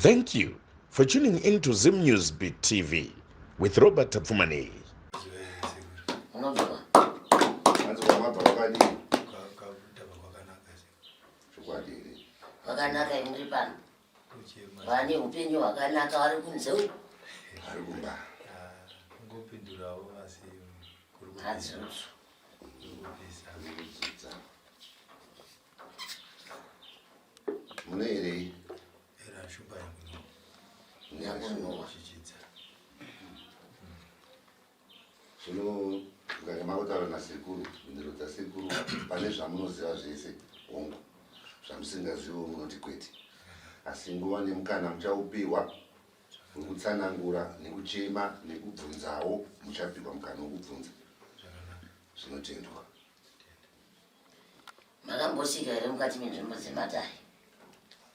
Thank you for tuning in to Zim News Beat TV with Robert Tapfumaneyi. Unobva Hanzi kwamabva kwakadii? Chokwadi here? kwakanaka imuri pano vane upenyu hwakanaka vari kunze uku Ari kumba. Kungopindurawo asi kuri hadzuzvo kupisa. Kudzidza. Mune here? Era shumba yangu Nyakunowa. chichidza. Zvino mukanga makutaura nasekuru, mhinduro dzasekuru pane zvamunoziva zvese hongu. Zvamusingaziviwo munoti kwete. Asi nguva nemukana muchaupiwa wekutsanangura nekuchema nekubvunzawo muchapiwa mukana wekubvunza. Zvinotendwa. Makambosvika here mukati menzvimbo dzematare?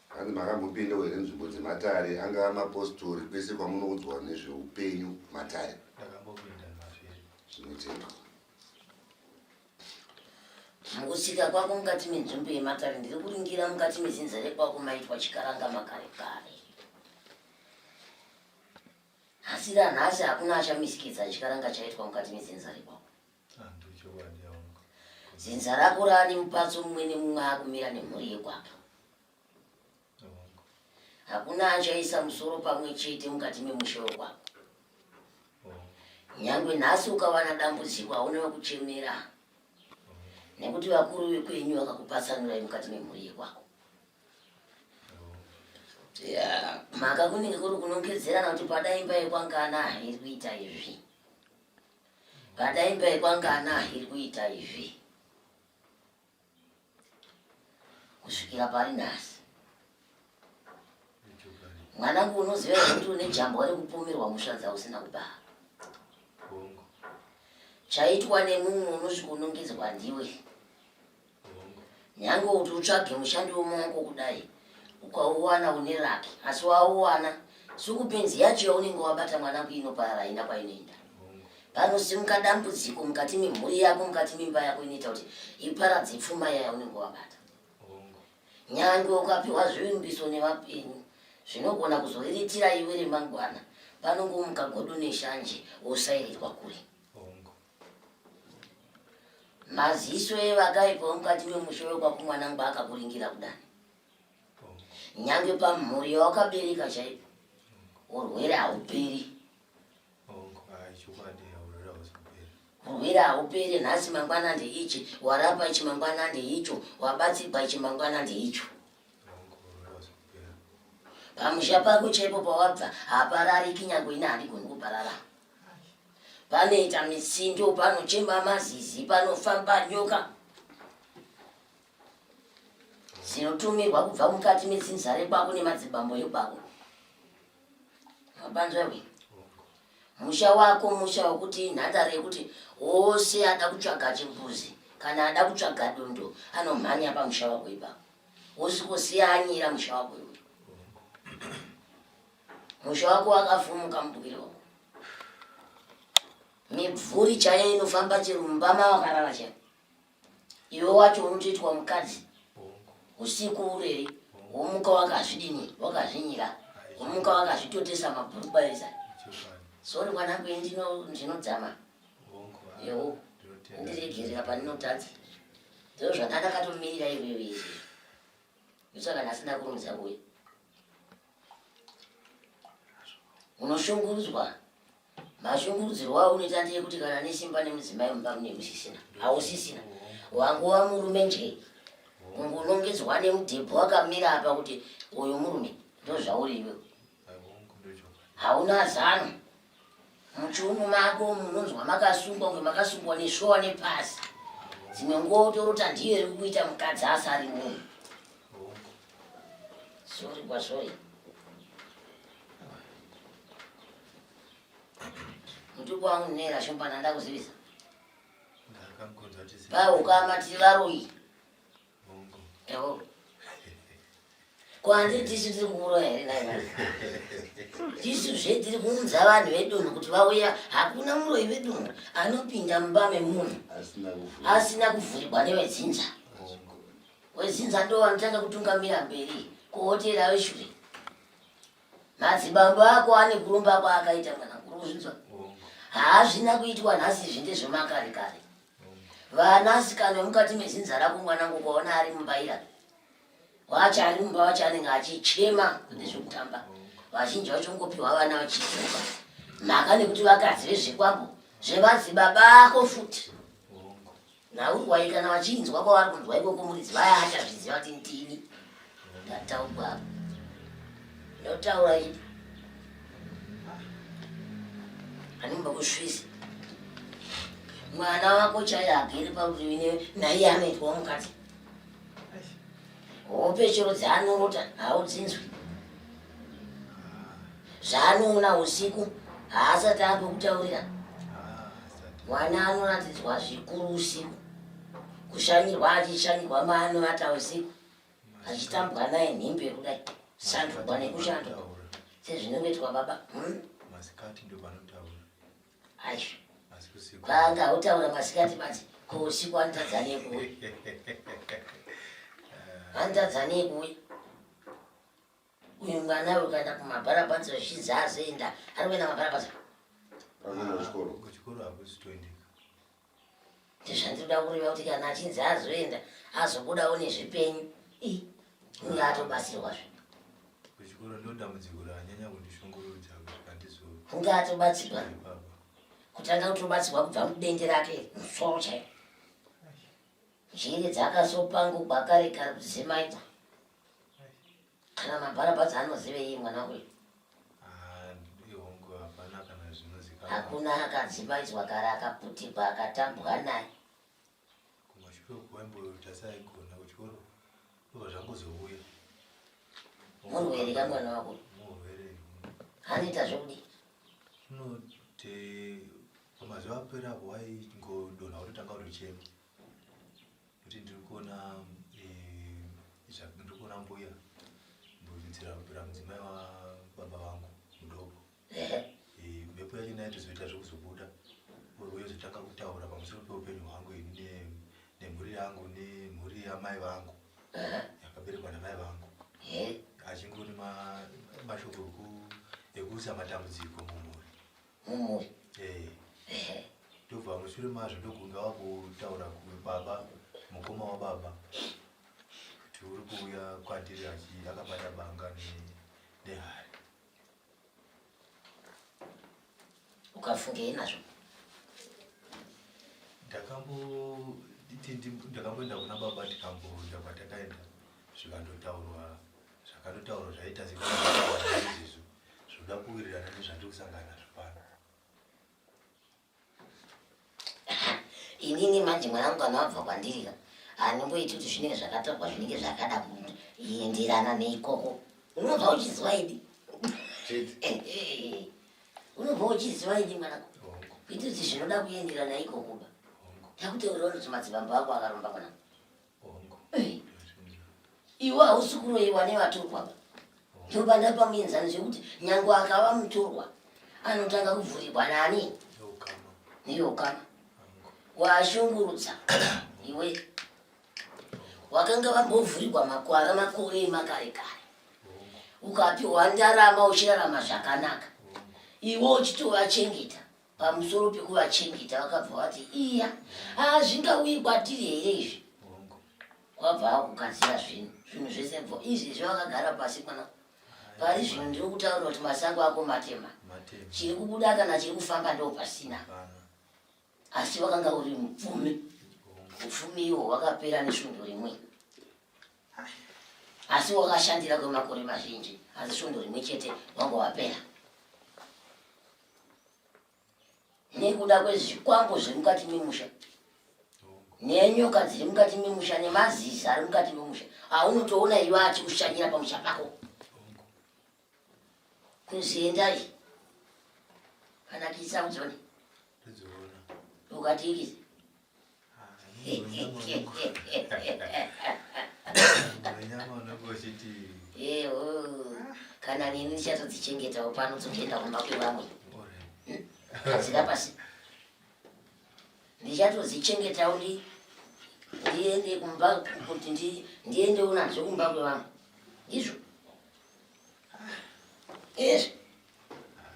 Hanzi makambopindawo here nzvimbo dzematare angava mapostori kwese kwamunoudzwa nezveupenyu matare? Ndakambopinda mazviri. Zvinotendwa. Mukusvika kwako mukati menzvimbo yematare ndiri kuringira mukati mezinza rekwako maitwa chikaranga makare kare. Asi ranhasi hakuna achamisikidza chikaranga chaitwa mukati mezinza rekwako. Zinza rako raane mupatso mumwe nemumwe akumira nemhuri yekwake. Hakuna achaisa musoro pamwe chete mukati memusha wekwako. Nyangwe nhasi ukawana dambudziko hauna wekuchemera nekuti vakuru vekwenyu vakakupatsanurai mukati memhuri yekwako. Mhaka kunenge kuri kunongedzerana kuti pada imba yekwangana iri kuita izvi. Pada imba yekwangana iri kuita izvi. Kusvikira pari nhasi. Mwanangu unoziva here kuti une jambwa rekupomerwa mhosva dzausina kubara? Chaitwa nemumwe unosvikonongedzwa ndiwe. Nyange kuti utsvage mushandi wemumaoko kudai ukauwana une raki asi wauwana sukupenzi yacho yaunenge wabata mwanangu inoparara haina kwainoenda. Panosimuka dambudziko mukati memhuri yako mukati memba yako inoita kuti iparadze pfuma iya yaunenge wabata. Nyange ukapiwa zvivimbiso nevapenyu zvinogona kuzoriritira iwe remangwana panongomuka godo neshanje wosairirwa kure. Maziso evakaipa vomukati memusha wekwako mwanangu akakuringira kudani. Nyange pamhuri yawakabereka chaipo urwere hauperi. Urwere hauperi nhasi mangwana ndeichi, warapa ichi mangwana ndeicho, wabatsirwa ichi mangwana ndeicho. Pamusha pako chaipo pawabva haparariki nyange ini handigoni kuparara. Panoita mitsindo, panochema mazizi, panofamba nyoka dzinotumirwa kubva mukati medzinza rekwako nemadzibambo ekwako. Mabanzwa iwe? Musha wako musha wekuti inhandare yekuti wose ada kutsvaga chimbuzi kana ada kutsvaga dondo anomhanya pamusha wako ipapo. Wosvikosiya anyira musha wako iwe. Musha wako wakafumuka mubukiro wako. Mibvuri chaiyo inofamba chero mumba mawakarara chaiyo. Iwe wacho unotoitwa mukadzi usiku urere womuka wakazvidini wakazvinyira womuka wakazvitotesa mabhurukwa esa. Sorry mwanangu ini ndinodzama. Yewo ndiregerera pandinotadza. Ndizvo zvandakatomirira iwewe izvi. Ndosaka nhasi ndakurumidza kuuya. Unoshungurudzwa. Mashungurudzirwo aunoita ndeyekuti kana nesimba nemudzimai mumba mune musisina. Hausisina. Wanguva murume nje. Kungonongedzwa nemudhebho wakamira apa kuti uyu murume ndozvauri iwewe. Hauna zano. Muchiuno mako munonzwa makasungwa kunge makasungwa neshowa nepasi. Dzimwe nguva utorota ndiyo iri kukuita mukadzi asari munhu. Sorry kwa sorry. Mutupo wangu nera shumba nanda kuzivisa. Paukama tiri varoyi. Ewo. Ko handiti tisu tiri kuuraya here nhai vanhu? Tisu zve tiri kuunza vanhu vedunhu kuti vauya. Hakuna muroyi vedunhu anopinda mumba memunhu asina kuvhurigwa nevedzinza. Wedzinza ndo vanotanga kutungamira mberi, kuhotera veshure. Madzibambo ako ane kuromba kwaakaita mwana uri kuzvinzwa? Haazvina kuitwa nhasi izvi ndezvemakare kare. Vanasikana vemukati mezinza rako mwanangu ukaona ari mumba ira wacho ari mumba wacho anenge achichema kwete zvekutamba. Vazhinji vacho ngopiwa vana vachidzoka mhaka nekuti vakadzi vezvikwambo zvemadzibaba ako futi. Nhaurwa iyi kana vachinzwa kwavari kunzwa ikoko muridzi vaya achazviziva kuti ndini ndataurwa apa. Ndotaura idi. Anomba kusvisa. Mwana wako chaiye agere parutivi naiye anoitwa mukadzi. Hope chero dzaanorota haudzinzwi. Zvaanoona usiku haasati ambokutaurira. Mwana anoratidzwa zvikuru usiku, kushanyirwa achishanyirwa maanovata usiku achitambwa naye nhimbe kudai sandurwa nekushandurwa sezvinongoitwa baba. Hmm? Masikati ndopanotaura. Aizvo. Kwanga hautaura masikati badzi ko usiku anotadza nekuuya. Anotadza nekuuya. Uyu mwana uyu kuenda kumabharabhanzi zvichinzi azoenda ari kuenda mabharabhanzi. Anoenda kuchikoro. Kuchikoro hakusitoendeka. Ndizvandinoda kureva kuti kana achinzi azoenda azobudawo nezvipenyu. Ii, uyu atobatsirwazve. Kuchikoro ndo dambudziko ranyanya kundishungurudza kusvika ndizo. Kunge atobatsirwa. Kutanga kutobatsirwa kubva mudende rake musoro chaiwo. Njere dzakasopangugwa kare kare kuti dzemaita. Kana mabharabhadza anozivei mwana uyu? Ah, hongu hapana kana zvinozikanwa. Hakuna akadzimaidzwa kare akaputirwa akatambwa naye. Kumashure uku waimboita seaigona kuchikoro ndobva zvangozouya. Murwere ka mwana wako? Murwere. Anoita zvekudii? Unoti pamazuva apera apo waingodonha wototanga kutochema. Kuti ndiri kuona eh, ndiri kuona mbuya mbudzira mudzimai wababa vangu mudoko. Eh, mhepo yacho naitozoita zvekuzobuda yozotanga kutaura pamusoro peupenyu hwangu ini nemhuri yangu nemhuri yamai vangu yakaberekwa namai vangu achingori mashoko ekuisa matambudziko mumhuri mumhuri eh. Ndobva mushure mazvo ndokunge wakutaura baba mukoma wababa kuti uri kuuya kwandiri akabata banga nehari. Ukafungei nazvo? Ndakamboenda kuna baba tikamboenda kwatakaenda zvikandotaurwa zvakandotaurwa zvaita sezvizvo zvinoda kuwirirana nezvandiri kusangana nazvo pano. Inini manje mwanangu kana wabva kwandiri ka handimboiti kuti zvinenge zvakataurwa zvinenge zvakada kuenderana neikoko. Unobva uchiziva idi. Unobva uchiziva idi mwanangu. Kuiti kuti zvinoda kuenderana ikoko ba. Takutaurira kuti madzibambo ako akaromba mwanangu. Iwe hausi kuroyiwa nevatorwa ba. Ndopandapa muenzaniso yekuti nyange akava mutorwa anotanga kuvhurirwa nani? Neukama. Washungurudza iwe wakanga vambovhurirwa makwara makore emakare kare ukapiwa ndarama uchirarama zvakanaka iwe uchitovachengeta pamusoro pekuvachengeta vakabva vati iya hazvingauyi kwatiri here izvi kwabva akugadzira zvinhu zvinhu zvese bvo izvezvi vakagara pasi mwana pari zvino ndiri kutaurira kuti masango ako matema chiri kubuda kana chiri kufamba ndo pasina asi wakanga uri mupfumi upfumi iwo wakapera nesvondo rimwe asi wakashandira kwemakore mazhinji asi svondo rimwe chete wanga wapera nekuda kwezvikwambo zviri mukati memusha nenyoka dziri mukati memusha nemazizi ari mukati memusha aunotoona iwe achikushanyira pamusha pako kuziendai kana kisa udzone ukatiikize kana neni ndichatodzichengetawo pano dzotoenda kumba kwevamwe gadzira pasi ndichatodzichengetawo ndiende kumba kuti ndiendewo nadzo kumba kwevamwe ndizvo. Izvi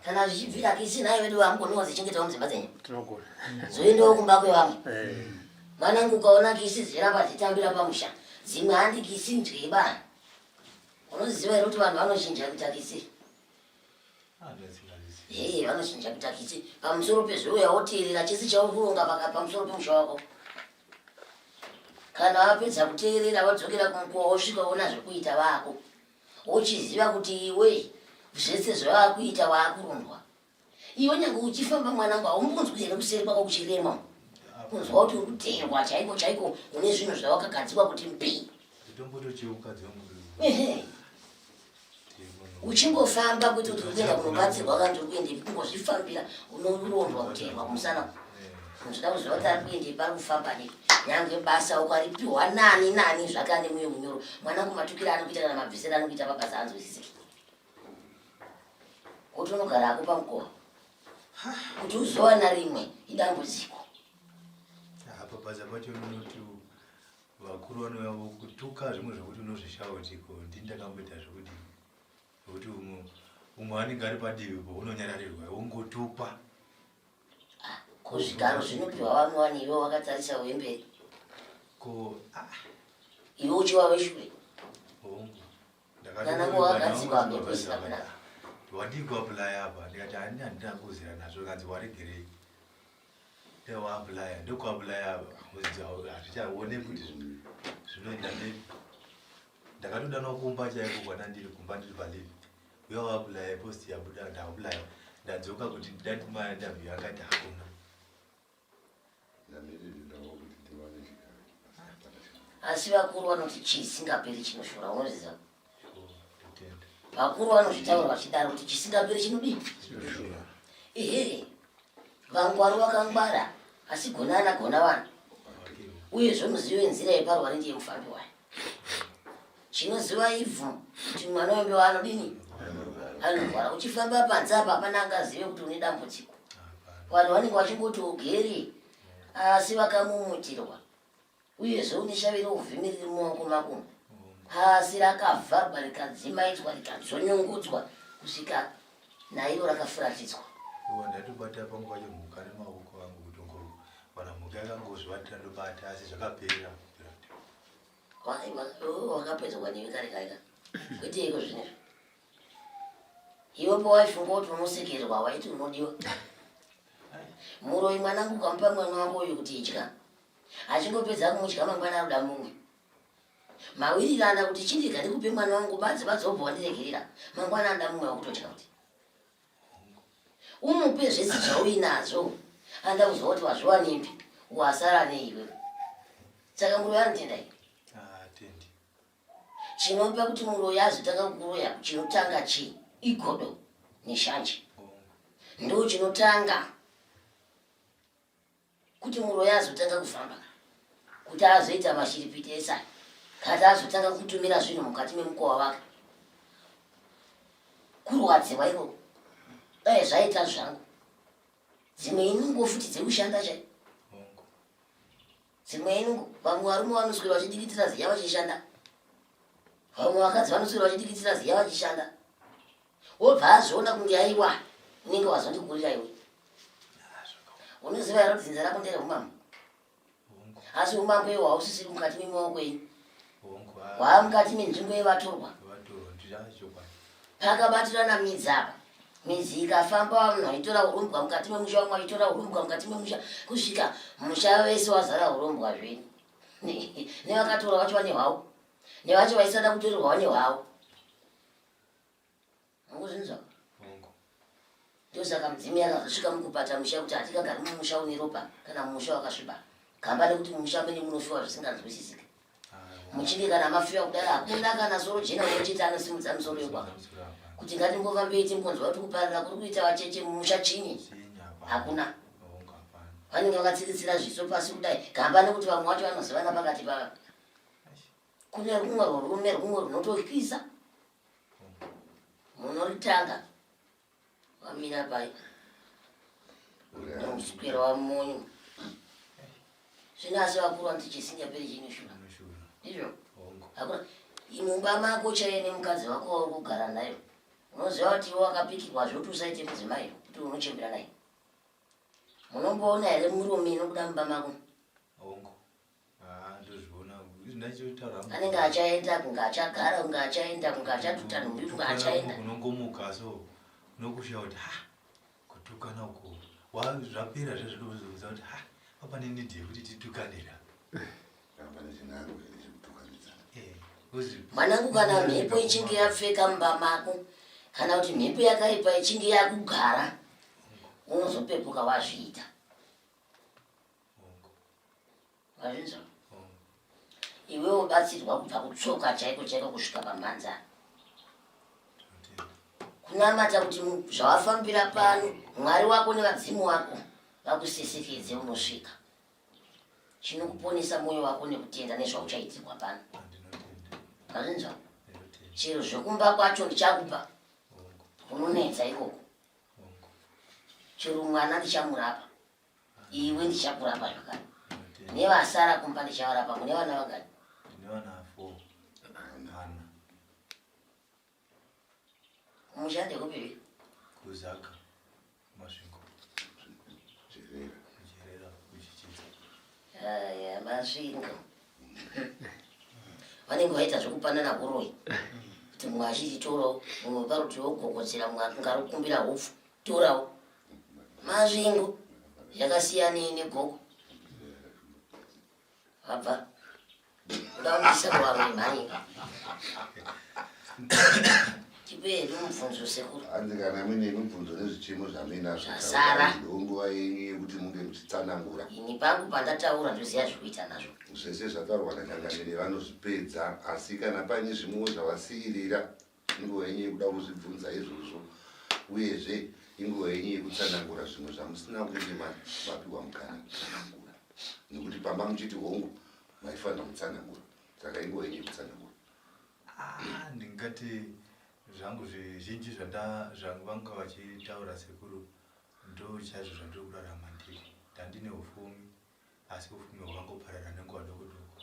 kana zvichibvira kisi nhai vedu vamugoniwa dzichengetawo mudzimba dzenyu. Tinogona. Zoendawo kumba kwevamwe. Eh. Mwanangu ukaona kisi dzichiramba dzichitambira pamusha, dzimwe handi kisi ndyeba. Unoziva here kuti vanhu vanochinja kuita kisi? Hee, vanochinja kuita kisi pamusoro pezvouya woteerera chese chauri kuronga pamusoro pemusha wako. Kana vapedza kuteerera vadzokera kumukowa wosvika woona zvekuita vako. Wochiziva kuti iwe zvese zvavakuita waakurondwa. Iwe nyange uchifamba mwanangu haumbonzwi here kuseri kwako kuchirema? Kunzwa kuti uri kuteerwa chaiko chaiko une zvinhu zvawakagadzikwa kuti mpi. Ehe. Uchingofamba kwete kuti uri kuenda kunobatsirwa kana kuti uri kuendepi kungozvifambira unorondwa kuteerwa kumusana. Unoda kuziva kuti ari kuendepi ari kufamba nei. Nyange basa ukaripiwa nani nani zvakane muye munyoro. Mwanangu matukiro anokuita kana mabvisiro anokuita pabasa anzwisisiki. Kuti unogara hako pamukova kuti uzowana rimwe idambudziko. Apa basa pacho unoti vakuru vanouya vokutuka zvimwe zvekuti unozvishaya kuti ko ndini ndakamboita zvekudii nekuti umwe umwe anenge ari padivi po unonyararirwa wongotukwa. Ah, ko zvigaro zvinopiwa vamwe wani iwe wakatarisa wemberi. Ko ah. Iwe uchiwa weshure. Hongu. Wadii kuapply apa ndikati handina handina kuzira nazvo kanzi waregerei ndewaapplya ndokuapply apa hazvichaone kuti zvinoenda nei ndakatodanwa kumba chaiko kwandandiri kumba ndiri palive uya waapply post yabuda ndaapply ndadzoka kuti ndati mainterview akati hakuna Asi vakuru vanoti chisingaperi chinoshura, unozviziva? Vakuru vanozvitaura vachidaro kuti chisingaperi chinodii? Ehe, vangwaru vakangwara, asi gona ana gona vanhu. Uyezve muzivi wenzira yeparwari ndiye mufambi wayo. Chinoziva ivhu kuti mwana wembewa anodini? Anorwara. Uchifamba panze apa hapana angazive kuti une dambudziko. Vanhu vanenge vachingoti ugere asi vakamumutirwa. Uyezve une shavi reuvhimi riri mumaoko mako asi rakavharwa rikadzimaidzwa rikadzonyongodzwa kusvika nairo rakafuratidzwa. Iwa ndatobata pangu pacho mhuka nemaoko angu kutongowana mhuka yakangozvibatira ndobata asi zvakapera. Wakapedzwa newe kare kare ka kwete iko zvinezvi. Iwe pawaifunga kuti unosekererwa waiti unodiwa. Muroyi mwanangu ukamupa mwana wako uyu kuti idya. Achingopedza kumudya mangwana anoda mumwe. Mawirirana kuti chindika ndikupe mwana wangu badzi badzi wobva wandiregerera. Mangwana anoda mumwe wakutodya kuti. Umupe zvese zvauinazvo. Anoda kuzwa kuti wazviwanepi wasara nei iwewe. Saka muroyi anotenda iwe. Haatendi. Chinopa kuti muroyi azotanga kukuroya chinotanga chii? Igodo neshanje. Ndo chinotanga kuti muroyi azotanga kufamba kuti azoita mashiripiti ese aya kati azotanga kutumira zvinhu mukati memukowa wake kurwadziwa ikoko dai zvaita zvangu dzimwe inungo futi dzekushanda chai Dzimwe inungo, vamwe varume vanoswera vachidikitira ziya vachishanda. Vamwe vakadzi vanoswera vachidikitira ziya vachishanda. Wobva azviona kunge aiwa, unenge wazondikurira iwe. Unoziva here kuti dzinza rako nderehumambo? Asi umambo iwo hausisiri mukati memaoko enyu. Hwaa mukati menzvimbo yevatorwa. Pakabatirana midzi apa. Midzi ikafamba vanhu vaitora hurombwa mukati memusha vamwe vachitora hurombwa mukati memusha kusvika musha wese wazara hurombwa zvenyu. Nevakatora vacho vane hwavo. Nevacho vaisada kutorerwa vane hwavo. Mukuzvinzwa? Ndosaka mudzimu yakazosvika mukubata musha kuti hatingagari mumusha une ropa kana mumusha wakasviba. Gamba nekuti mumusha menyu munofiwa zvisinganzwisisike. Muchinge kana mafiwa kudai hakuna kana soro jena unochiti anosimudza misoro yokwaka. Kuti ngatimbofambei timbonzwa kuti kuparira kuri kuita vacheche mumusha chinyi. Hakuna. Vanenge vakatsiritsira zviso pasi kudai. Gamba nekuti vamwe vacho vanozivana pakati pavo. Kune rumwe rurume rumwe runototyisa. Munoritanga wamira pai nekuswera wamunyu zvino asi vakuru vanoti chisingaperi chinoshura ndizvo hakuna mumba mako chaiye nemukadzi wako wauri kugara nayo. Unoziva kuti iwe wakapikirwa zvekuti usaite mudzimai kuti unochembera naye. Munomboona here murume inobuda mumba mako? Hongu. Ah, ndozviona. Ndachotaura. Anenge achaenda kunge achagara kunge achaenda kunge achatuta nhumbi kunge achaenda. Unongomuka so unokushaya kuti ha kutukana uko. Wa zvapera zvezvinozoudza kuti ha papa ne need yekuti titukanira. Pane chinhango here chekutukanidzana? Eh, uzi Mwanangu, kana mhepo ichinge yapfeka mumba mako, kana kuti mhepo yakaipa ichinge yakugara, unozopepuka wazviita. Hongu. Wazvinzwa? Hongu. Iwe wobatsirwa kubva kutsoka chaiko chaiko kusvika pamhanza. Tinotenda. Kunamata kuti zvawafambira pano, Mwari wako nevadzimu wako vakusesekedze unosvika. Chinokuponesa mwoyo wako nekutenda nezvauchaitirwa pano. Ndinotenda. Wazvinzwa? Ndinotenda. Chero zvekumba kwacho ndichakupa, Hongu. unonetsa ikoko. Hongu. Chero mwana ndichamurapa, iwe ndichakurapa zvakare, Ndinotenda. nevasara kumba ndichavarapa. Mune vana vangani? Ndine vana 4. Vana. Mushande kupi? Kuzaka. Masvingo. Jerera. Kucherera kuchichidza. Aya, Masvingo vanenge vaita zvekupanana huroyi, kuti mumwe achiti torawo, mumwe parutivi wogogodzera, mumwe akungarukumbira hupfu torawo. Masvingo yakasiyanei negoko? Vabva ndaundisa kuvaroyi mhani. Tipei mubvunzo, sekuru. Hanzi kana muine mibvunzo nezvichemo zvamuinazvo, Zvasara. ndonguva yenyu yekuti munge muchitsanangura. Ini pangu pandataura ndoziva zvekuita nazvo. Zvese zvataurwa nachangamire vanozvipedza, asi kana paine zvimwewo zvavasiyirira, inguva yenyu yekuda kuzvibvunza izvozvo, uyezve inguva yenyu yekutsanangura zvimwe zvamusina kunge mapiwa mukana kutsanangura, nekuti pamba muchiti hongu maifanira kutsanangura, saka inguva yenyu yekutsanangura. Ah, ndingati zvangu zvizhinji zvangu vanga vachitaura sekuru ndo chaizvo zvandiri kurarama ndiri. Ndandine ufumi, asi ufumi hwakangoparara nenguva doko doko.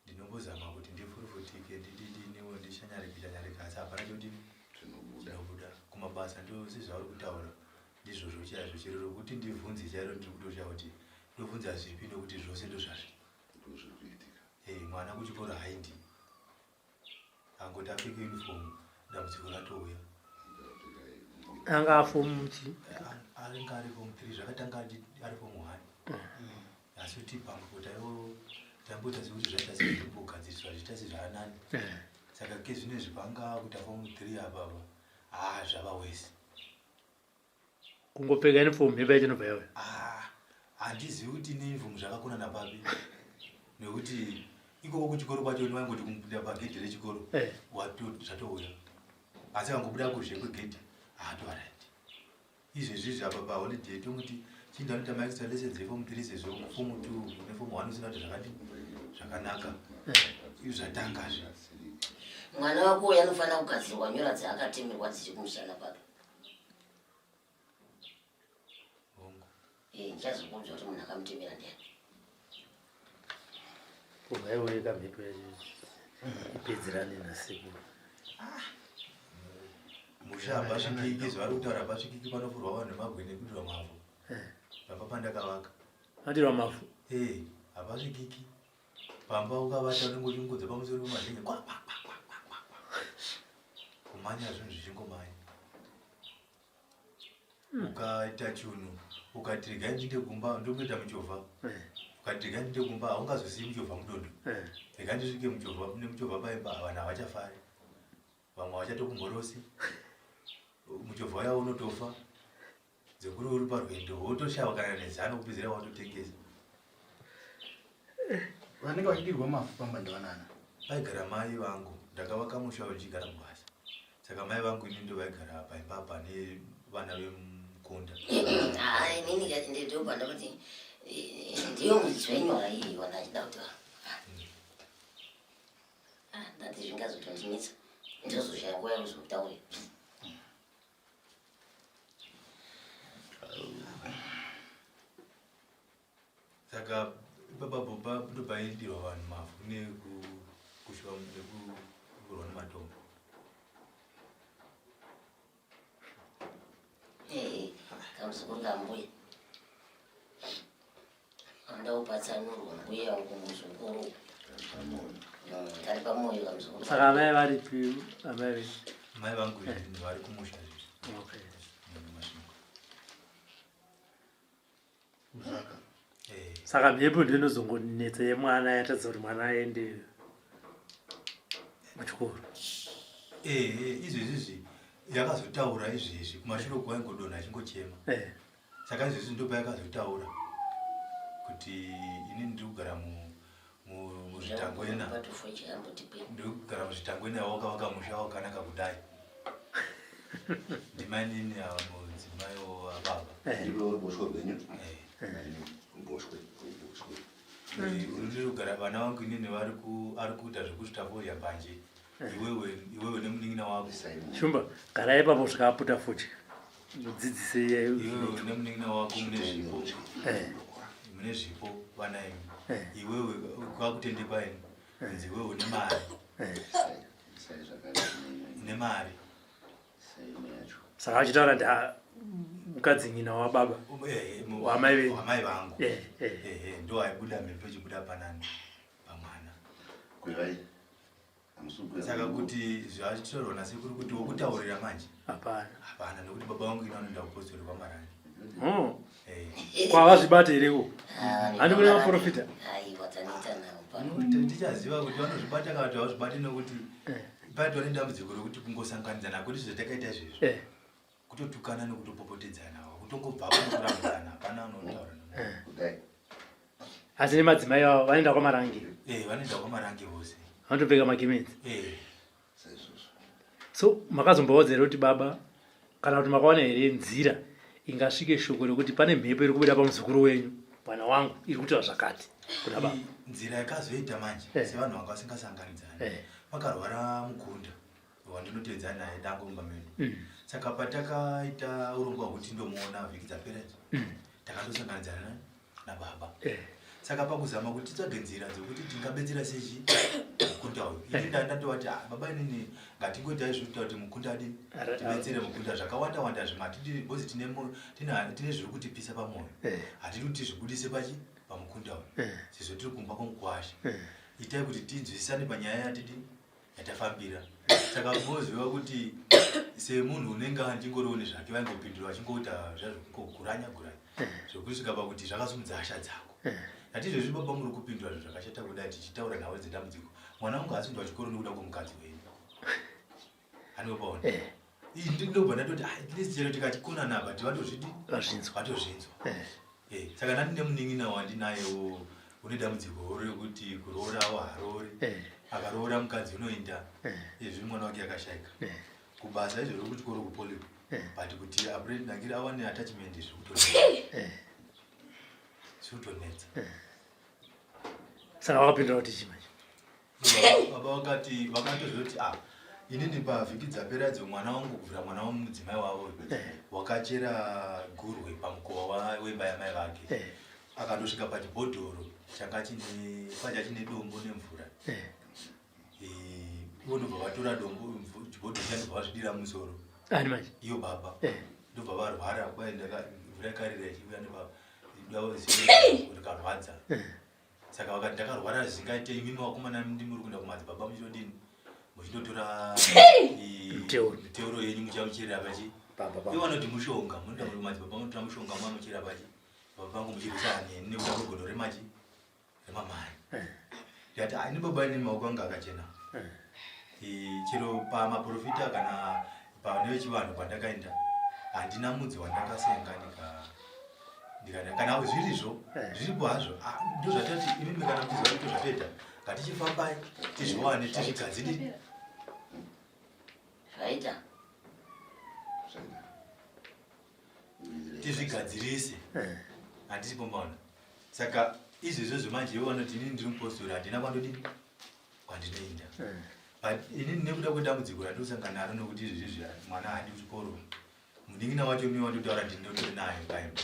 Ndinombozama kuti ndifurufutike, ndididiniwo, ndishanyarike shanyarike, asi hapana choti Tinobuda. chinobuda. Kumabasa ndo sezvauri kutaura, ndizvozvo chaizvo. Chero rokuti ndibvunze chairo ndiri kutosha kuti ndobvunza zvipi, nokuti zvose ndozvazvi. Ndozviri kuitika. Eh, mwana kuchikoro haindi, angoti apfeke uniform dambudziko ratouya. Anga afomu chi? Anenge ari form 3, zvakatanga ari form 1, asi kuti pamwe taiwo tamboita sekuti zvaita sezvimbogadziriswa zviita sezvaanani. Saka ke zvinezvi panga kuita form 3 apapa, haa, zvava wese. Kungopfeka uniform mhepo yacho inobva yauya. Ah, handizivi kuti neuniform zvakakonana papi, nekuti ikoko kuchikoro kwacho vaingoti kupinda pagedhi rechikoro zvatouya, asi vangobuda kuzhe kwegedhi haatovarati. Izvezvizvi apa paholiday tomuti chinda anoita maextra lessons eform 3, sezvo form 2 neform 1 usina kuti zvakati zvakanaka, izvi zvatangazve. Mwana wako uyu anofanira kugadzirwa nyora dzaakatemerwa dziri kumusana kwake. Hongu. Eh, ndichazokuudza kuti munhu akamutemera ndiani. Ungaiweka mhepo yacho ipedzerane nasekuru. Musha hapasvikiki, zvavari kutaura hapasvikiki, panofurwa vanhu nemabwe nekudirwa mavhu pamba pandakavaka. Adirwa mavhu? Ee, hapasvikiki pamba, ukavata unenge uchingodza pamusoro pemazen'e, kwa kwa kwa kwa kwa kwa kwa, kumanya zvinhu zvichingomanya. Ukaita chunhu ukati regai ndiinde kumba ndomboita muchovha, ukati regai ndiinde kumba, haungazosiyi muchovha mudondo. Regai ndisvike muchovha nemuchovha paimba, vanhu havachafari, vamwe havachatokumborosi, muchovha uya unotofa dzekuri uri parwendo, wotoshava kana nezano kupedzera watotengesa. Vanenge vachidirwa mavhu pamba ndavanana? Paigara mai vangu. Ndakavaka musha ndichigara kubasa, saka mai vangu ini ndo vaigara paimba apa nevana vemukunda. Ah, inini ndobva ndakuti ndiyo muridzi wenyora iyi wandachida kuti ah, ndati zvingazotondinetsa, ndozoshaya nguva yekuzokutaurira. Saka ipapapo ndopaidirwa vanhu mavhu nekushwa nekuvhurwa nematombo. Kamuzukuru kambuya. Anoda kupatsanurwa mbuya wangu muzukuru. Kari pamoyo kamuzukuru. Saka amai varipi amai venyu? Mai vangu vari kumusha izvezvi. Okay. Masvingo. Saka mhepo ndiyo inozongonetsa yemwana yatadza kuti mwana aende muchikoro. Izvezvizvi yakazotaura izvezvi kumashure uko waingodonha achingochema. Saka izvezvi ndopayakazotaura kuti ini ndiri kugara muzvitangwena. Ndiri kugara muzvitangwena wakavaka musha wakanaka kudai. Ndimainini ava mudzimai wababa. Ndiro ruboshwe rwenyu. Ruboshwe, ruboshwe. Ndiri kugara vana vangu inini vari ku ari kuita zvekusvita fodya mbanje. Iwewe iwewe nemunin'ina wako. Shumba, garai ipapo kusvika aputa fodya. Mudzidzise iye. Iwewe nemunin'ina wako mune zvipo. Mune zvipo vana imi. Iwewe kwakutendekwa ini. Kunzi iwewe une mari. Une mari. Saka achitaura ndi mukadzi nyina wababa. Wamai venyu. Wamai vangu. Ndo aibuda mhepo ichibuda panani pamwana. Kwevai. Saka kuti zvachitaurwa nasekuru kuti wokutaurira manje. Hapana. Hapana nekuti baba vangu ino anoenda kupostori kwaMarange. Kwavazvibata here ko? Handi kune maprofita? Aiwa taneta navo pano. Tichaziva kuti vanozvibata kana kuti havazvibati nekuti paitwa nedambudziko rekuti kungosanganidzana kuti zvatakaita izvezvi. Kutotukana nekutopopotedzana, kutongobvapo nekurambidzana, hapana unotaura. Kudai. Asi nemadzimai avo vanoenda kwaMarange. Vanoenda kwaMarange vose. Vanotopfeka magemenzi. So makazomboudza here kuti baba kana kuti makaona here nzira ingasvike shoko rekuti pane mhepo iri kubuda pamuzukuru wenyu mwana wangu iri kutaura zvakati kuna baba? Nzira yakazoita manje sevanhu vanga vasingasanganidzani. Vakarwara mukunda wandinoteedza naye dango mumba medu. Saka patakaita urongwa hwekuti ndomuona vhiki dzapera idzi, takandosanganidzana nababa. Saka pakuzama kuti titsvage nzira dzekuti tingabetsera sechi mukunda uyu. Ini ndatovati baba inini ngatingoitai zvekuita kuti mukunda adini? Tibetsere mukunda zvakawanda wanda zvimwe hatidi because tine zviri kutipisa pamwoyo. Hatidi kuti zvibudise pachi pamukunda uyu. Sezvo tiri kumba kwomukwasha. Itai kuti tinzwisisane panyaya yatidi yatafambira. Saka moziva kuti semunhu unenge andingoriwo nezvake vaingopindura vachingoita zvazvokuguranya guranya. Zvokusvika pakuti zvakasumudza hasha dzako. Ati izvezvi baba muri kupindura zvinhu zvakashata kudai tichitaura nhau dzedambudziko. Mwana wangu haasi kuenda kuchikoro nekuda kwomukadzi wenyu. Anopaona. Ndinobva ndatoti at least chero tikachikonana apa tivatozvidi Vazvinzwa. Vatozvinzwa. Saka ndani nemunin'ina wandinayewo une dambudziko rekuti kuroorawo haroori. Akaroora mukadzi unoenda. Izvi mwana wake akashaika. Kubasa izvo zvekuchikoro kupolio. But kuti apre ndangira awane attachment zvikutonetsa. Saka vakapindura kuti chii manje? Baba vakati vakatozoti inini pavhiki dzapera idzo mwana wangu kubvira mwana wamudzimai wavo wakachera gurwe pamukova wemba yamai vake. Akandosvika pachibhodhoro changa chine pacha chine dombo nemvura. Ivo ndobva vatora dombo chibhodhoro chiya ndobva vazvidira mumusoro. Ani manje? Iyo baba. Ndobva varwara kwaenda mvura yakarira ichiuya rikarwadza. Saka vakati ndakarwara zvingaite imimi vakomana ndimi muri kuenda kumadzibaba muchitodini? Muchindotora miteuro yenyu muchamucherera pachi. Ivo vanoti mushonga, munoenda kumadzibaba munotora mushonga mamuchera pachi. Baba vangu muchirwisana neni nekuda kwegodo remachi remamai. Ndikati ini baba ini maoko angu akachena. Chero pamaprofita kana pane vechivanhu pandakaenda handina mudzi wandakasenga ndikada kana zvirizvo zviripo hazvo. Ndozvatati imimi kana muchiziva kuti zvatoita ngatichifambai tizviwane tizvigadzirire. Zvaita. Tizvigadzirise. Handisi pombaona. Saka izvezvo manje ivo vanoti inini ndiri mupostori handina kwandodini kwandinoenda. But inini nekuda kwedambudziko randosangana naro nekuti izvezvi mwana haadi kuchikoro. Munin'ina wacho miwa ndotaura kuti ndotori naye paimba.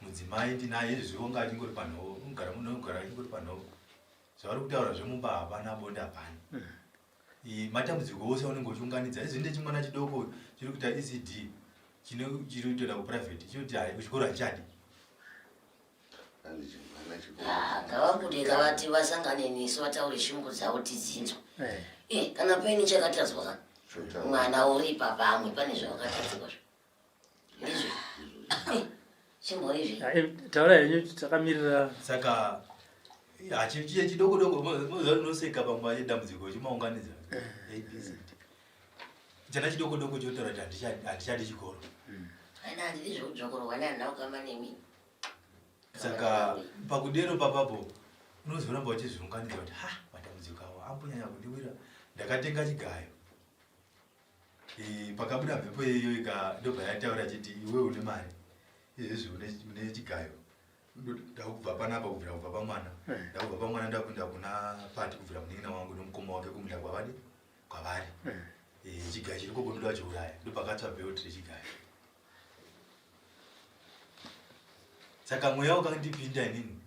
Mudzimai ndinaye izvezvi wanga achingori panhovo, unogara munhu unogara achingori panhovo. Zvavari kutaura zvemumba hapana bonde hapana. Matambudziko ose aunenge uchiunganidza izvi ndechimwana chidoko chiri kuita ECD. Chine chiri kutoenda kuprivate chinoti hai kuchikoro hachadi. Ah, ngavabude kavati vasangane nesu vataure shungu dzavo tidzinzwa. Eh. eh, kana paine chakatadzwa ka mwana uripa pamwe pane zvavakatadzwa zvo ndizvo eh, chimbori zve ah, taura henyu takamirira saka chiye chidoko doko moziva unoseka pamwe dambudziko chimaunganidza eh. abcd chana chidoko doko chotaura kuti handichadi chikoro aina handidi zvekudzokorwa nehandina kukama nemi saka pakudero papapo unozoramba uchizviunganidza kuti ha matambudziko awo ambonyanya kundiwira ndakatenga chigayo e, pakabuda mhepo iyoyo ika ndobva yataura chiti iwe une mari izvezvi une chigayo ndakubva panapa kubvira kubva pamwana eh. ndakubva pamwana ndakuenda kuna pati kubvira munin'ina wangu nomukoma wake kumunda kwavadi kwavari eh. Eh, chigayo chiri koko ndoda chiuraya ndopakatsva belt rechigayo saka mweya wakandipinda inini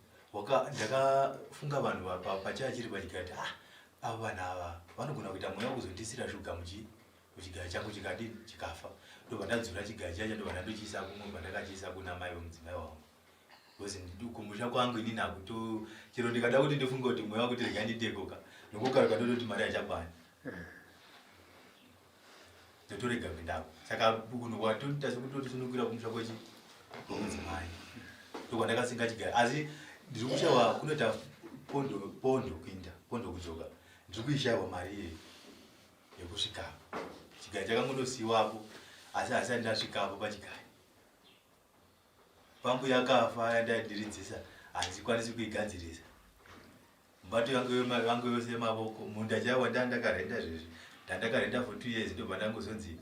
ndakafunga vanhu pachaya chiri pachigayo kuti ah ava vanhu ava vanogona kuita mweya wekuzondisira shuga muchii kuchigayo changu chikadini chikafa ndobva ndadzura chigayo chacho ndobva ndandochiisa kumwe kwandakachiisa kuna mai vemudzimai wangu bcause kumusha kwangu inini hakuto chero ndikada kuti ndifunge kuti mweya wakuti rega nditekoka nokukaruka ndototi mari hachakwani ndotorega kuendako saka kunhu kwatoita sekutotisunukira kumusha kwechi kwemudzimai ndokwandakasinga chigayo asi ndiri kushaiwa kunoita pondo pondo kuinda pondo kudzoka ndiri kuishaiwa mari iyeyi yekusvikapo chigayo chakangondosiiwapo asi hasati ndasvikapo pachigayo pambu yakafa yandaidiridzisa handikwanisi kuigadzirisa mbato yangu yose yemavoko munda chaiwo ndandakarenda zvezvi ndandakarenda for two years ndobva ndangozonzi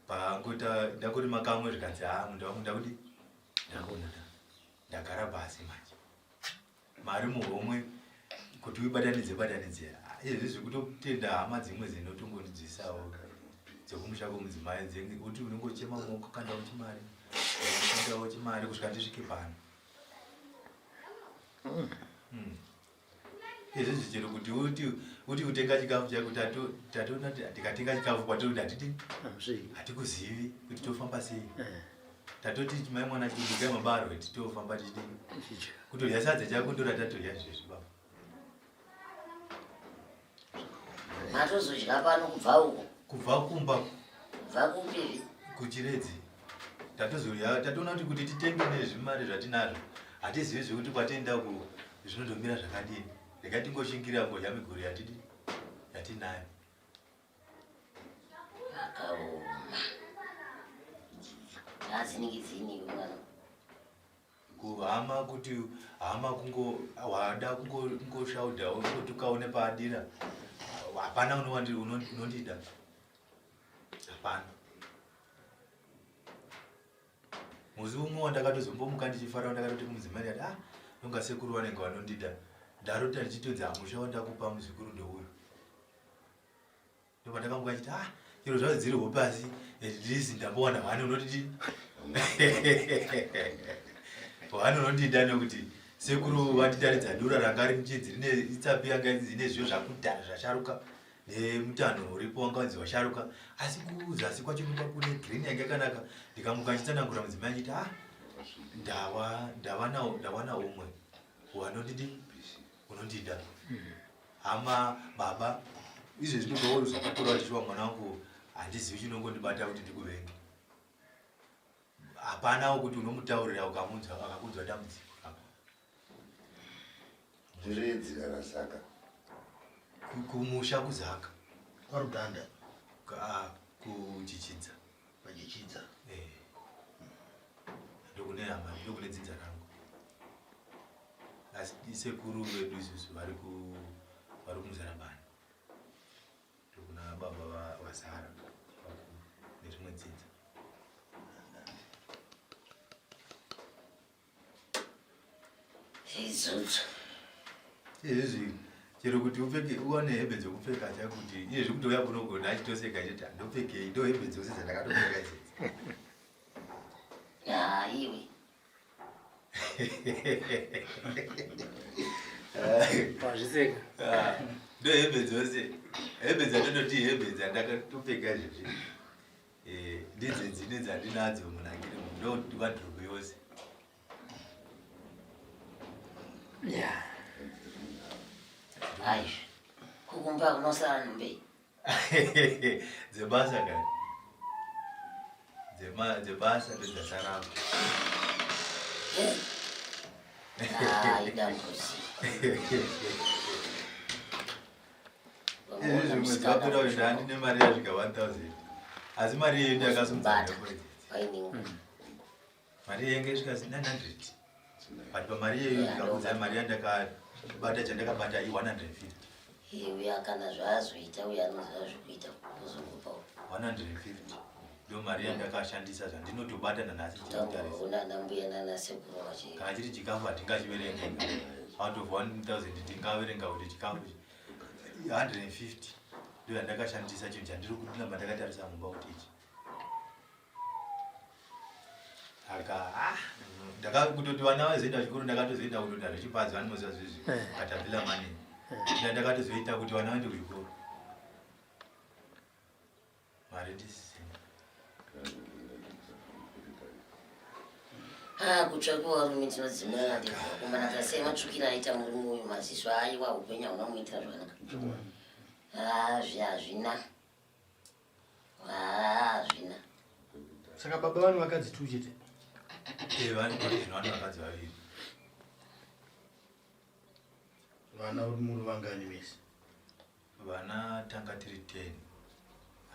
pangota ndakurima kamwe zvikanzi haa munda wangu ndakudi ndakunoda ndagara pasi manje mari muhomwe kuti uibatanidze batanidze izvi zvekutotenda hama dzimwe dzinotongondidzisawo dzekumusha kwemudzimai kuti unongochema maoko kandawo chimari kandawo chimari kusvika ndisvike pano hmm. Izvi zvichero kuti uti uti kutenga chikafu chako tatoona tikatenga chikafu kwatiri kuti hatidi hatikuzivi kuti tofamba sei eh. tatoti mai mwana chikubikai mabarwe titofamba tichidini kutodya sadza chako ndoratatodya zvezvi baba matozodya pano kubva uko kubva kumba kubva kupi kuchiredzi tatozodya tatoona kuti kuti titenge nezvimari zvatinazvo hatizivi zvekuti kwatienda ku zvinondomira zvakadini rega tingoshingirira ngodya miguru yatidi yatinayo akaoma aziningizini mwana kuhama kuti hama kungo wada kungoshaudha kungotukawo nepaadira hapana unondida hapana musi umwe wandakatozombomuka ndichifara wandakatoti kumudzimai ndikati ah nonga sekuru vanenge vanondida ndarota ndichitonzi hamusha wandakupa muzukuru ndouyu ndopandakamuka chiti ah chero zvadzo dziri hope asi at least ndambowana hwani unotidi hwani unondida nekuti sekuru vanditaridza dura ranga rimuchinzi rine itsapi yanga ine zviyo zvakudhara zvasharuka nemutanho uripo wanga wanzi washaruka asi kuzasi kwacho ndikwa kune green yanga yakanaka ndikamuka achitsanangura mudzimai achiti ah ndawa ndawana ndawana umwe wanondidi unondida hama baba izvezvi ndobva kuti shuwa mwana wangu handizivi chinongondibata kuti ndikuvenge hapanawo kuti unomutaurira ukamunzwa akakunzwa dambudziko rako Chiredzi kana Zaka? Kumusha kuZaka. KwaRuganda? Ah, kuChichidza. PaChichidza. Eh. Ndokune hama, ndokune dzinza rangu. Asi sekuru vedu isusu vari ku vari kuMuzarabani. Ndokuna baba vaZara vakuru nerimwe dzinza. Izvozvo. Izvi chero kuti upfeke uwane hembe dzekupfeka chakuti iye zvekuti uya kunogona achitoseka achiti handopfekei ndo hembe dzose dzandakatopfeka idzi. Ya iwe. Wazviseka. Ah, ndo hembe dzose hembe dzandinoti hembe dzandakatopfeka izvezvi. Eh, Ndidzedzine dzandinadzo munangiri ndowadhiropu yose. Yeah. Aizvi kukumba kunosara nhumbe. Dzebasa kani. Dzebasa ndodzasarako. Ah, idambudziko. Izvi zvimwe zvapera kuti ndandine mari yasvika 1000 asi mari iyoyo ndiyakasimudza mhepo idzi. Mari yenge isvika 900 but pamari iyoyo ndikakudzai mari yandakabata chandakabata i 150. Uya kana zvaazoita uya anoziva zvekuita kuzongopa 150 ndo mari yandakashandisa zvandinotobata nanhasi chinotarisa nana mbuya nana sekuru vachi kana chiri chikafu hatingachiverenga out of 1000 tingaverenga kuti chikafu 150 ndo yandakashandisa chinhu chandiri kuramba ndakatarisa mumba kuti ichi saka ah, ndakakutoti vana vazoenda kuchikoro ndakatozoenda kutoita zvechipadzi vanoziva zvezvi eh. katapila mani eh. ndakatozoita kuti vana vaende kuchikoro mari ndisisina. Ah, kutsva kwevarume tinodzimana vakomana tasei matsvukira aita murume uyu maziso aiwa upenyu hauna kumuitira zvakanaka. Ah, hazvina. Ah, hazvina. Saka baba vane vakadzi two chete. Eh, vane vane vakadzi vaviri. Vana uri muri vangani vese? Vana tanga tiri 10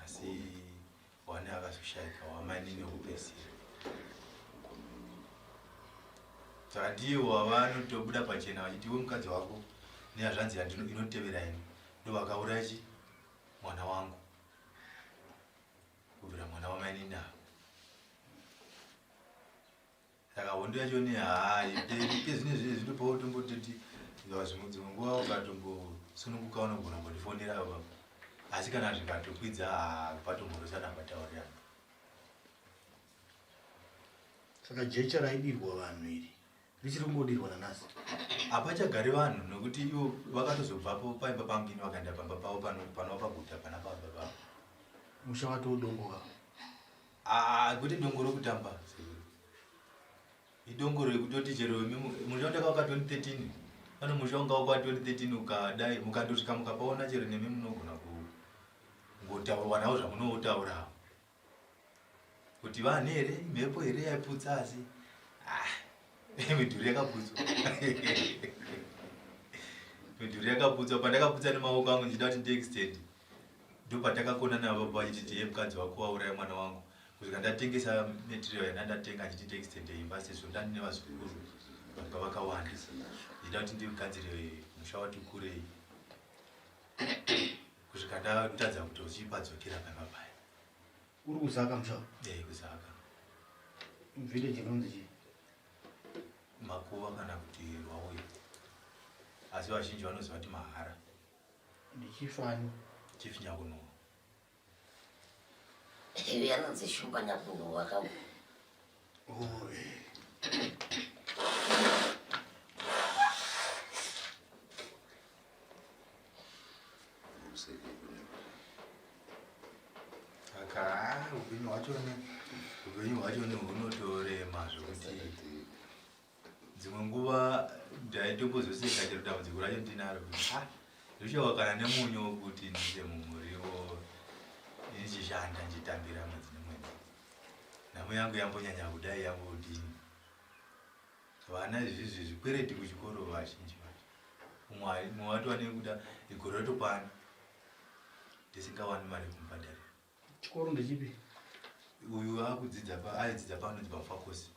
asi one akazoshaika wamainini wekupedzisira. Saka ndiye wavanotobuda pachena vachiti iwe mukadzi wako nehazvanzi inotevera ini ndovakauraya chi mwana wangu kubvira mwana wamainini ava. Saka hondo yacho ne haa iperi zvine zvine zvinopawo tombototi zvimwe dzimwe nguva ukatombosununguka unogona kundifonera baba asi kana zvikatokwidza haa patomhorosana pataurirana. Saka jecha raidirwa vanhu iri richiri kungodirwa nanhasi? Hapachagari vanhu nokuti ivo vakatozobvapo paimba pangu ini vakaenda pamba pavo panova paguta pana baba vavo. Musha watodongoka. Ah, kwete dongo rokutamba sekuru. Idongo rekutoti chero imi musha wandakavaka 2013 pane musha wanga wakwa 2013 ukadai mukandosvika mukapaona chero nemi munogona kungotaurwa nawo zvamunotaura kuti vanhu here mhepo here yaiputsa asi ah, midhuri yakaputswa midhuri yakaputswa pandakaputsa nemaoko angu ndichida kuti ndiextend Ndopatakakona navo baba vachiti tiye mukadzi wako wauraya mwana wangu kusvika ndatengesa material yandandatenga achiti ndiextende imba sezvo ndandine vazukuru vanga vakawanda ndichida kuti ndigadzire musha wati kurei kusvika ndatadza kuti uchipadzokera pamba paya. Uri kuzaka musha? Eh, kuzaka. Village inonzi chii? Makuva kana kuti rwauya. Asi vazhinji vanoziva kuti mahara. Ndichief ani? Chief Nyakunhuwa. Iye anonzi Shumba Nyakunhuwa ka. Oh, eh. Saka ah, upenyu hwacho ne upenyu hwacho ne hunotorema zvekuti Dzimwe nguva ndaitombozoseka chero dambudziko racho ndinaro kuti ah ndoshawa kana nemunyu wekuti ndiise mumuriwo ndichishanda ndichitambira mwedzi nemwedzi. Nhamo yangu yambonyanya kudai yambodini. Vana izvizvi zvikwereti kuchikoro vazhinji vacho. Umwe umwe watova nekuda igore rotokwana ndisingawani mari yekumubhadharira. Chikoro ndechipi? Uyu akudzidza pa aidzidza panonzi paMufakosi.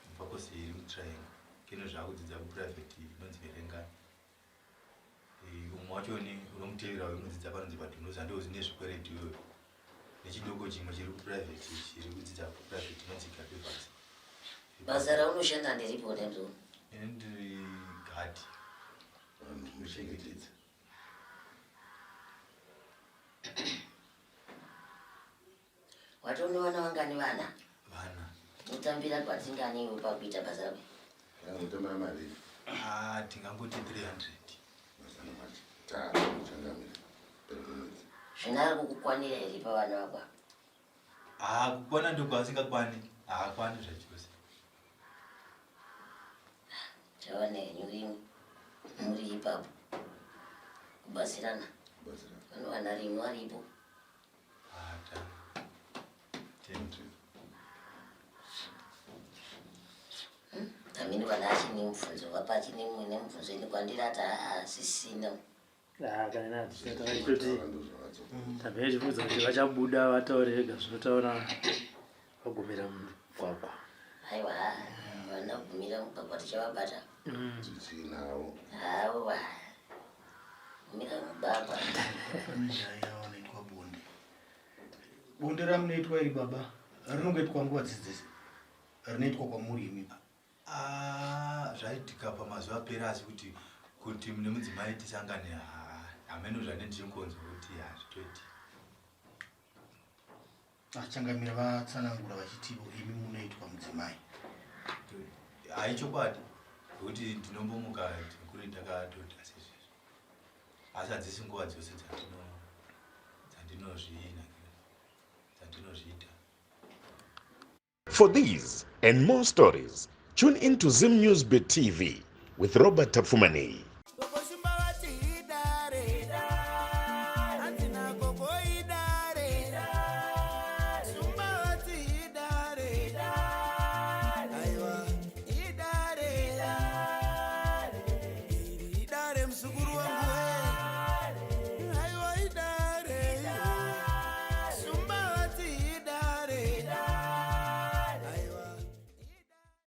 Mufakosi iri muTriangle. Kino zvaakudzidza kuprivate inonzi Verengani. Eh, umwe wacho ni unomutevera uyu unodzidza panonzi paDhunuza ndo zvine zvikwereti iyoyo. Nechidoko chimwe chiri kuprivate chiri kudzidza kuprivate inonzi Gapivas. Basa raunoshanda nderipi wadamzo? Ini ndiri gadhi. Muchengetedza. Watone vana vangani vana? Vana. Unotambira kwatingani iwe pakuita basa rako? Unotambira mari? Ah, tingangoti 300. Mazana matatu changamire. Zvinari kukukwanira here pavana vako? Haa, kukwana ndokwasingakwani, haakwani zvachose. Chawana henyu rimwe muri ipapo kubatsirana, vanowana rimwe aripo. Amini vana achine mubvunzo vapa achine mumwe nemubvunzo ini kwandiri ati haasisina. Kana natitoti tabva tichibvunza kuti vachabuda vataure vega zvinotaura vagumira mugwagwa. Aiwa, vana kugumira mugwagwa tichavabata. Tichinawo. Aiwa, gumira mugwagwa. Pane nyaya yavanoitwa bonde. Bonde ramunoitwa iri baba rinongoitwa nguva dzese dzese, rinoitwa kwamuri imi? Ah, zvaitika pamazuva apera, asi kuti mune mudzimai tisangane, hameno zvane ndichingonzwa kuti hazvitoiti. Achangamira vatsanangura vachitivo imi munoitwa mudzimai. Haichokwadi, nekuti ndinombomuka kuri ndakatota sezvizvi, asi hadzisi nguva dzose dzandinozvinakira, dzandinozviita. For these and more stories, tune in to Zim News Bit TV with Robert Tafumani.